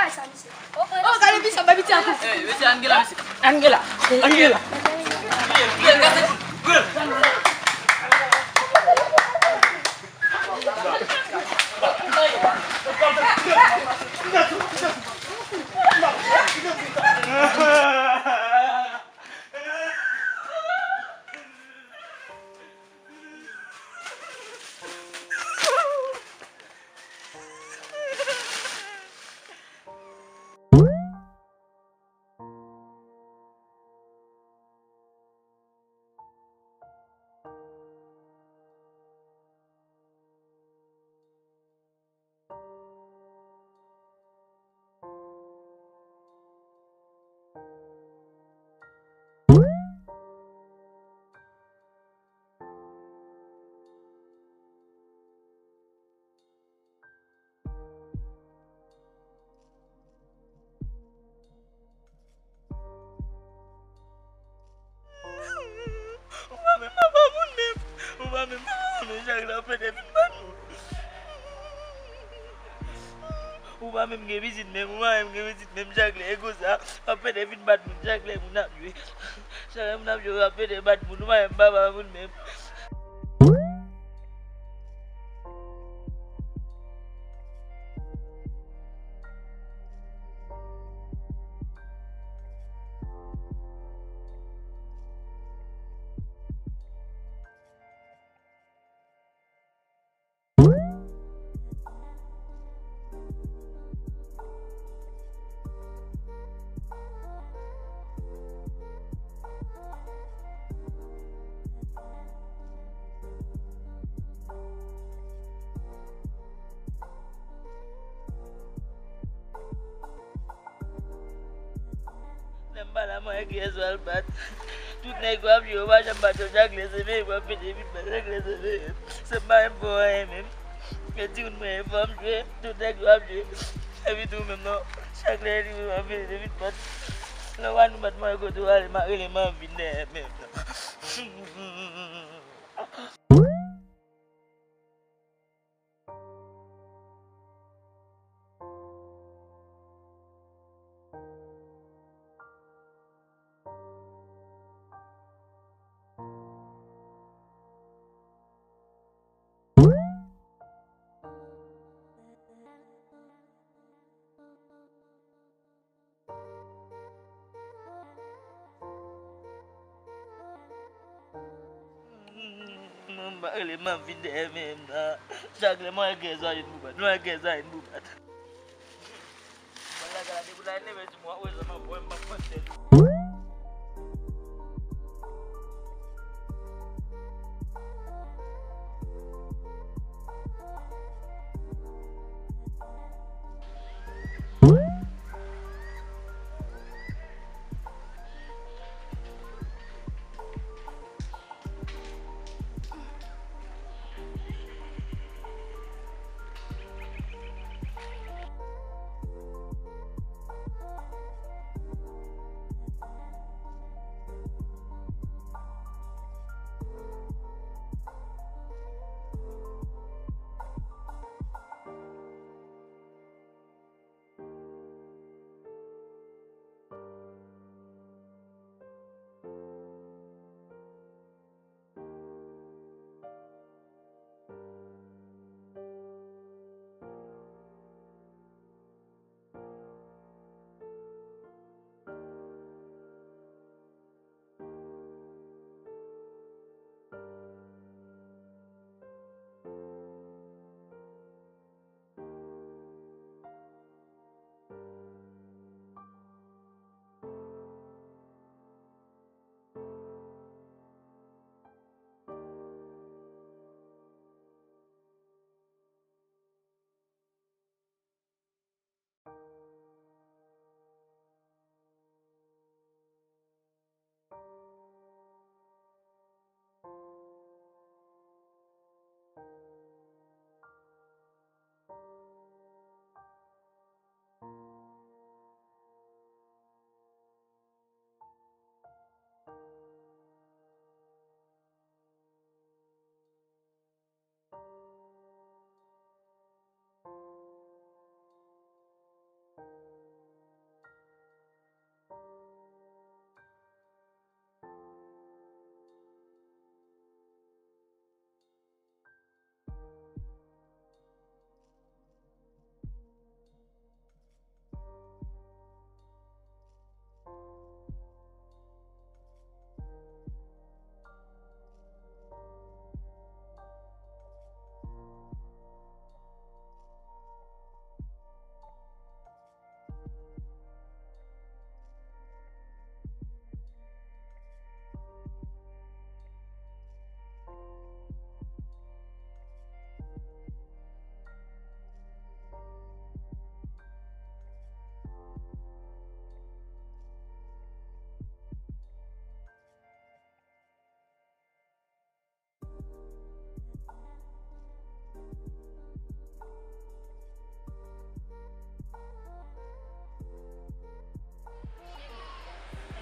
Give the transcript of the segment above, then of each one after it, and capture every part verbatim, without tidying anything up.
Oh, gade piti a, bay piti a. Eh, mesye, ann gen la, mesye. Ann gen la. Ann gen la. Ou pa menm papa moun menm. Ou pa menm papa moun menm, Jaklè ap pede vin bat nou. Ou pa menm gen pitit menm, ou pa menm gen pitit menm, Jaklè, e konsa, w ap pede vin bat moun, Jaklè, moun ap jwe. Jaklè, moun ap jwe, w ap pede bat moun, ou pa menm papa moun menm. Lè m pa la, mwen kiyès w al bat? Tout nèg yo ap jwe, yo pa janm bat yo, Jaklè se meyè, w ap pede vin bat, Jaklè se meyè. Se m pa menm fò anyen menm. Men timoun mwen fò m jwe, tout nèg yo ap jwe. Epi tou menm non, Jaklè li menm ap pede vin bat. Lè w pa nou bat mwen kote w ale, m a rele m a vin dèyè menm non. Mwen pa rele m ap vin dèyè men m nan. Jaklè, mwen gen zòn pou bat. Mwen gen zòn pou bat. Mwen lage la depi la, leve di mwen, wè zòn mwen, mwen pa pran tèt.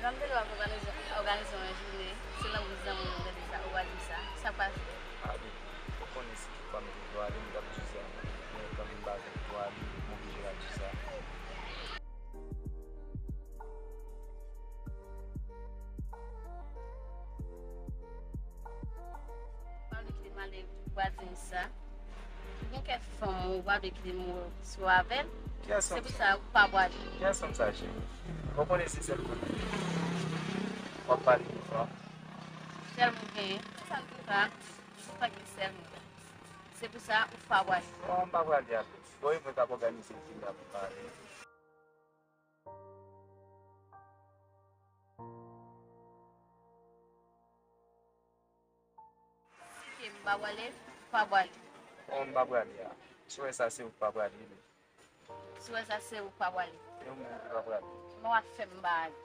M te dwe ap òganize, òganize yon jounen, se nan bout zanmi m ou tande sa, ou pa di m sa, sa k pase? Ade, ou konnen si tout pa m te dwe ale, m t ap di w sa, men kòm m pa t dwe ale, m oblije ap di w sa. Ou pa vle kite m ale, ou pa di m sa. Ou gen kèk fanm ou pa vle kite m sou avè l. Se pou sa ou pa pwale. Kiyès fanm sa, cheri? Ou konnen se sèl kote w ap pale de fanm. Sèl mwen genyen. Se sa m di w la. Ou pa gen sèl mwen. Se pou sa ou pa pwale. Non, m pa pwale avè w. Bon, e mwen k ap òganize jounen an pou pale. Si ke m pa pwale, pa pwale. Bon, m pa pwale a. Si w wè sa, se ou k pa pwale, wi. Si w wè sa, se ou k pa pwale. Se ou menm ki pa pwale. Bon, w ap fè m pa ale.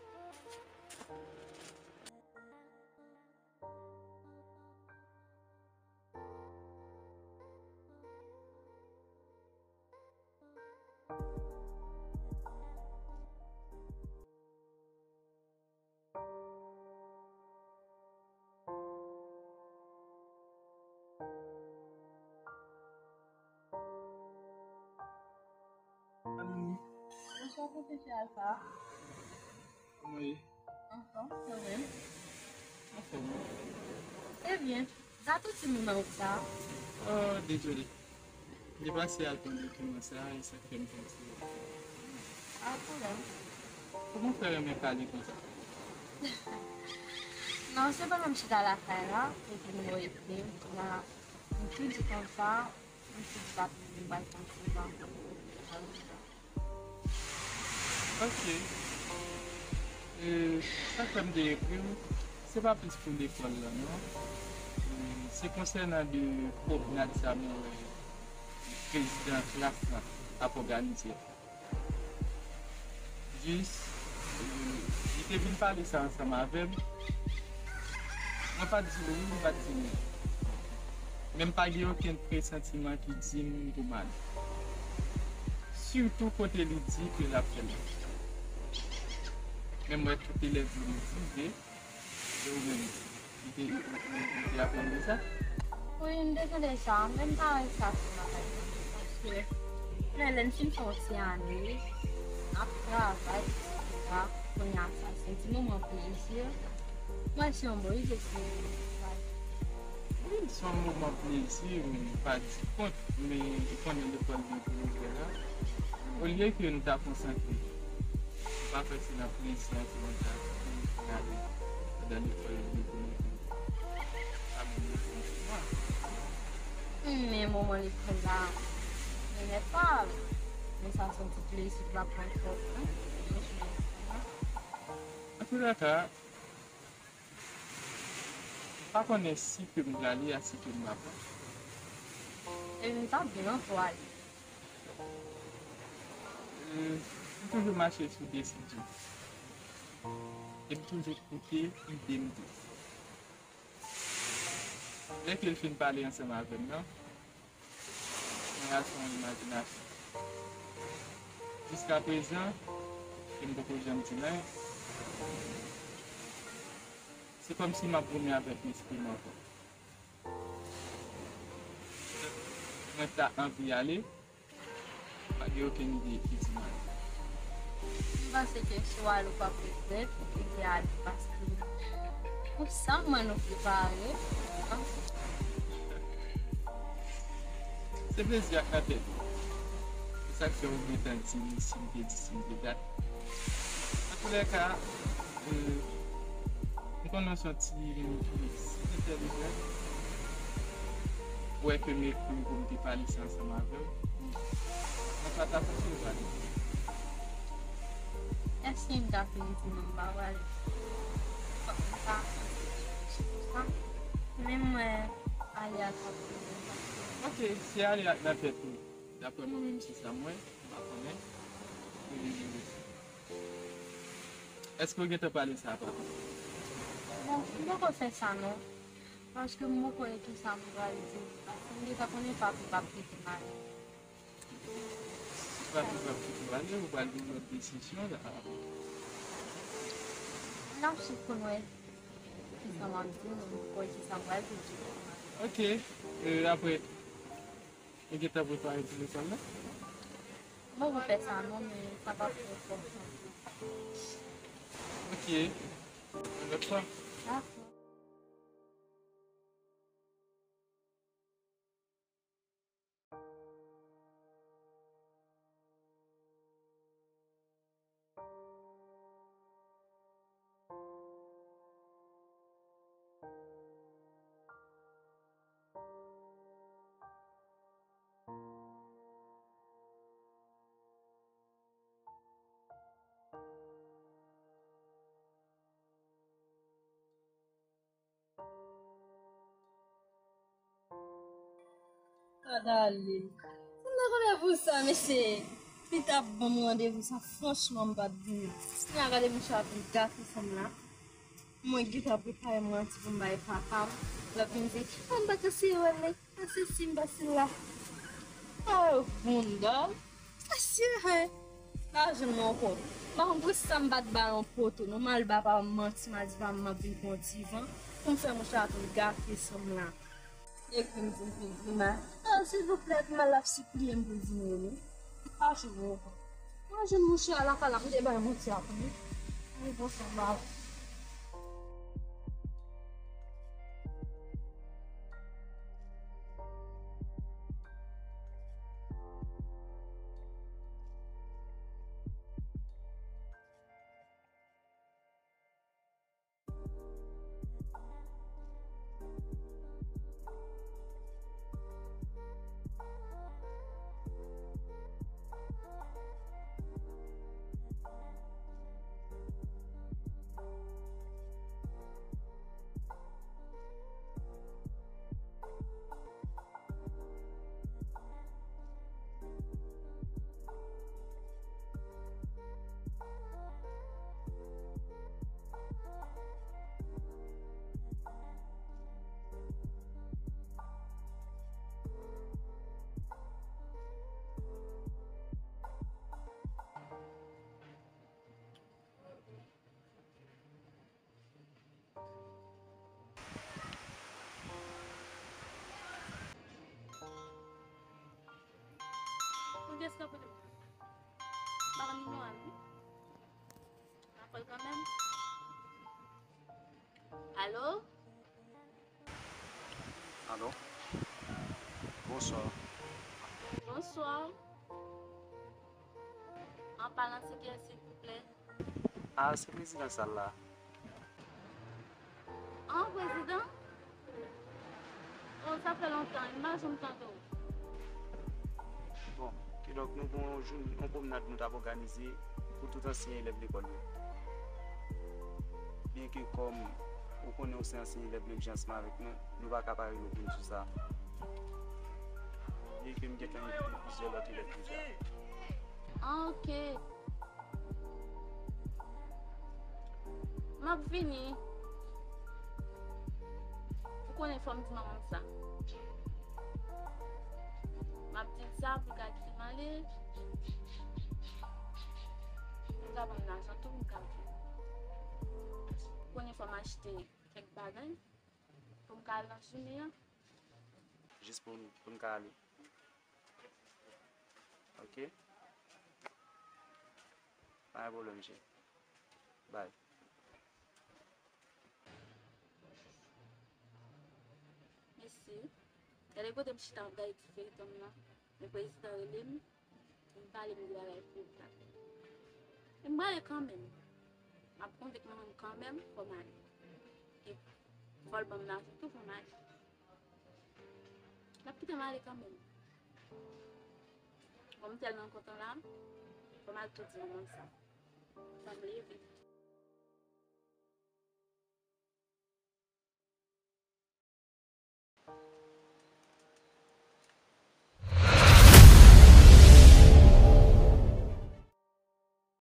Bonswa, pwofesè Alpha. Kòman w ye? Anfòm, ou menm? Anfòm, wi. Trè byen. Gade ti moun an reta. Oh, dezole. M te pase al pran dokiman sa, e sa k fè m pran ti reta. Pa gen pwoblèm. Kòman w fè renmen pale konsa? Non, se pandan m chita lakay la, epi m wè w ekri m, la, m tou di konsa, m tou di pa vin, m pral pran ti van. Ok. E, sa k fè m te ekri w, se pa plis pou lekòl la, non. E, se konsènan de pwomnad sa mwen wè prezidan klas la ap òganize. Jis, e, li te vin pale sa ansanm avè m. Mwen pa t di l wi, li pa t di l non. Men m pa gen okenn presantiman ki di m pou m ale. Sitou kote li di ke l ap fè l. Men m wè tout elèv yo motive. E ou menm, li te, li, li, li te aprann de sa? Wi, m te tande sa, men m pa wè sa sou mwen, paske, men lè n fin fè yon ti ane, n ap travay, etsetera. Kounye a sa, se yon ti moman plezi. Mwen, se yon bon ide pou mwen. Wi, se yon moman plezi, men pa di kont, men ou konnen lekòl byen pou ouvè la. Olye ke nou ta konsantre, nou pa fè se nan plezi an ke nou ta ale pandan lekòl byen pou ouvè. Pa menm lekòl pou mwen. Men moman lekòl la, men nèt pa, men sa se yon ti plezi ki pa pran twòp, wi. Antoulèka, m pa konnen si ke m prale a si ke m pa prale. E m ta byen anvi w ale. E, m toujou mache sou desizyon. E m toujou koute ide m tou. Lè ke l fin pale ansanm avè m nan, mwen al fè yon imajinasyon. Jiskaprezan, ke m poko janm di l anyen, se kòmsi m ap goumen avèk lespri m ankò. Mwen ta anvi ale, pa gen okenn ide ki di m ale. M panse ke si w ale, w p ap regrèt, ou te ale, paske pou sa mwen nou prepare. Se plezi ak nan tèt ou. Se sa k fè ou gentan di m si m te di, si m te dat. Antoulèka, e, m konnen w se yon ti moun ki entèlijan. Ou wè ke m ekri w pou m te pale sa ansanm avè w. Mwen pa ta panse w prale. Èske m ta fin di non, m pa prale? Fòk m ta panse sou sa. Men m wè ale a t ap pi byen pase. Ok, si ale a t nan tèt ou, daprè mwen menm, se sa m wè, m pa konnen. E, èske w gentan pale sa a papa? Bon, m poko fè sa non. Paske m poko wè kisa m pral di. Paske m gentan konnen papi p ap kite m ale. Si papi p ap kite w ale, ou pral gen lòt desizyon la. N ap swiv pou n wè kisa m ap di w, pou n wè kisa m pral di w. Ok. E, apre, ou gentan prepare pou lekòl la? Mwen poko fè sa non, men sa p ap fè pwoblèm. Ok. Yon lòt fwa. Dakò. Gad ale. Sa m te konnen pou sa, mesye. Li t ap ban m randevou sa, franchman, m pa t vini. Kounya gade mouche a vin gate fanm la. Mwen gentan prepare manti pou m bay papa m. L ap vin di, "Ah, m pa t eseye wè l, men, ah, se si m pa sila." Ah, bondòl. Mesye, hein. Pa jwenn mwen ankò. M pa konn pou sa m pa t ba l yon poto. Non, m al ba papa m manti, m a di papa m m ap vin pran ti van. Pou m fè mouche a tou gate fanm la. Epi m di m vin grimas. Ah, silvouplè, grimas la ap sipliye m pou l vini wi. Pa jwenn mwen ankò. Mwen jwenn mouche a lakay la, m te bay manti a pou li. Mwen bon sanba. Ou deskape tou. M pa konn nimewo a non. M ap fè l kanmenm. Alo? Alo? Bonswa. Bonswa. An palan se kiyès, silvouplè? Ah, se prezidan sal la. An, prezidan? Oh, sa fè lontan, m pa janm tande w. Bon, kidonk nou gon jou-, yon pwomnad nou t ap òganize pou tout ansyen elèv lekòl yo. Byenke kòm ou konnen ou se ansyen elèv menm jan ansanm avèk nou, nou pa ka pa rele w pou n di sa. Byenke m gentan envite plizyè lòt elèv deja. Ah, ok. M ap vini. Ou konnen fò m di manman m sa. M ap di l sa pou l ka kite m ale. Pou l ka ban m lajan tou pou m ka vini. Ou konnen fò m achte kèk bagay pou m ka al nan jounen an. Jis pou m, pou m ka ale. Ok. Pa gen pwoblèm, cheri. Bye. Mèsi. Gade kote m chita m ap gade ti feyiton m nan. Men prezidan rele m. M pale m de bagay pou l ta. E m prale kanmenm. M ap konte ak manman m kanmenm, fò m ale. E fò l ban m lajan tou pou m ale. L ap kite m ale kanmenm. Bon, m tèlman kontan la, fò m al tou di manman m sa. Fò m leve.